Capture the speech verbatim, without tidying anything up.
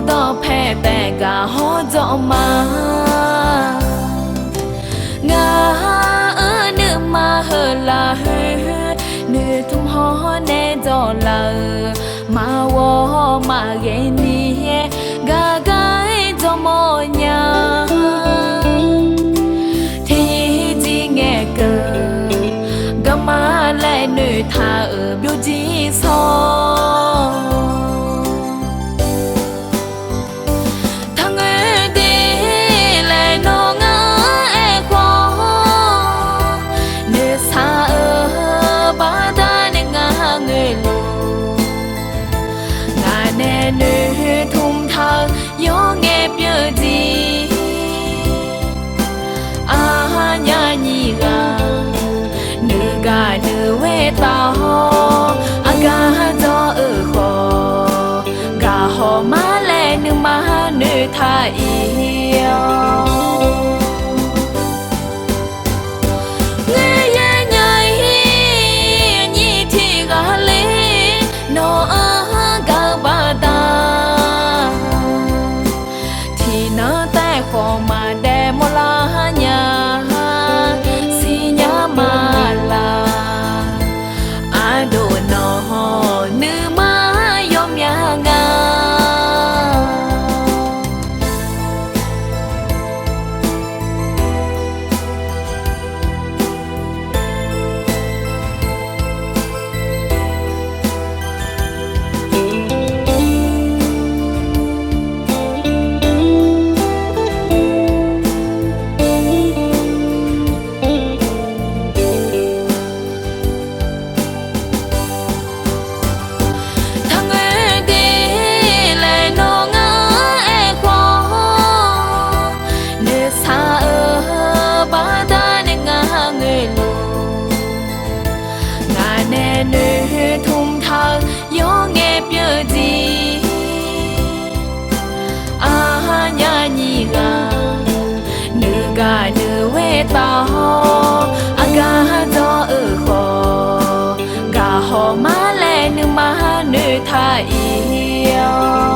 dawqpae taef gaq hawr dzawr ma. Ngaq-euq nuima heu lafkhoer noeqtmq hawr nae dzawq laf-euq, maqghawq maqghae ni-aer gaq gar-aer dzawrmawr nya. Tiqjir ngaeqkeuv garma laer noeqtaq-euq byovjir sawr. Taqngoer de laer nawr ngar aerkhawf, noeqshaq-euq baqda nae ngar ngoeqluf, ngaq nae noeqtmq taq-eu yawr ngae pyeuf-eu jeq. Arnyaf nyiq ghaq nuigaq nuiwe taf hawr, aqgaf dzawr-euq khawf, gaq hawq ma laer nuima noeqtaq-ir-awr. Ngeur yaer nya-ir nyir tiq ghaq le, nawq-anr gaq-eu baqda, tiqnan taef khawf maqdae mawrlar nya, siqnya ma laf. Aqdov nawq-anr nuima yawmya nga. Taqngoer de laer nawr ngar aerkhawf, noeqshaq-euq baqda nae ngar ngoeqluf, ngaq nae noeqtmq taq-eu yawr ngae pyeuf-eu jeq. Arnyaf nyiq ghaq nuigaq nuiwe taf hawr, aqgaf dzawr-euq khawf, gaq hawq ma laer nuima noeqtaq-ir-awr.